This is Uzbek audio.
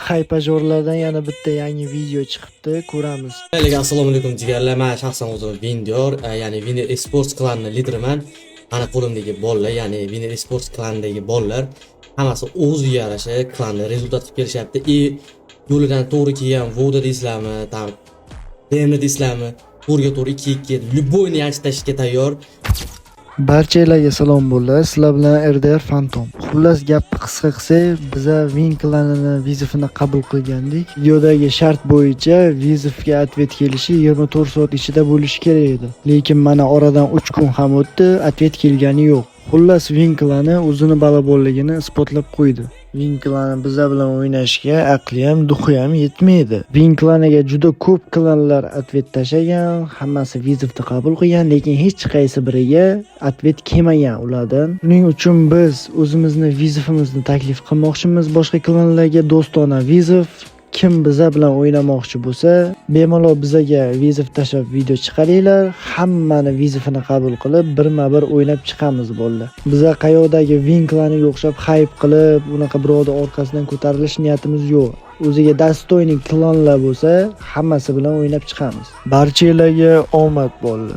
Хайпожор lardan yana bitta yangi video chiqibdi, ko'ramiz. Avvaliga assalomu alaykum, jigarlar. Men shaxsan o'zim Windior, ya'ni Winner Esports klanining lideriman. Mana qo'limdagi bolalar, ya'ni Winner Esports klanidagi bolalar hammasi o'ziga yarasha klanda результат qilib kelishyapti. И yo'lidan to'g'ri kelgan Voda deysizlarmi, там BM deysizlarmi, to'g'riga to'g'ri 2-2 любой ni yanchib tashlashga tayyor. Barchalarga salom bo'ldi. Sizlar bilan RDR Phantom. Xullas, gapni qisqa qilsak, biza Win klanini вызов ini qabul qilgandik. Videodagi shart bo'yicha вызов ga ответ kelishi 24 soat ichida bo'lishi kerak edi. Lekin mana oradan 3 kun ham o'tdi, ответ kelgani yo'q. Xullas, Win klani o'zini balabolligini isbotlab qo'ydi. Win klani biza bilan o'ynashga aqli ham, дух i ham yetmaydi. Win klaniga juda ko'p klanlar ответ tashlagan, hammasi вызов ni qabul qilgan, lekin hech qaysi biriga ответ kelmagan ulardan. Shuning uchun biz o'zimizni вызов imizni taklif qilmoqchimiz boshqa klanlarga, do'stona вызов. Kim biza bilan o'ynamoqchi bo'lsa, bemalol bizaga вызов tashlab video chiqaringlar. Hammani вызов ini qabul qilib, birma-bir o'ynab chiqamiz, bo'ldi. Biza qayoqdagi Win klaniga o'xshab хайп qilib, unaqa birovni orqasidan ko'tarilish niyatimiz yo'q. O'ziga достойный klanlar bo'lsa, hammasi bilan o'ynab chiqamiz. Barchalarga omad, bo'ldi.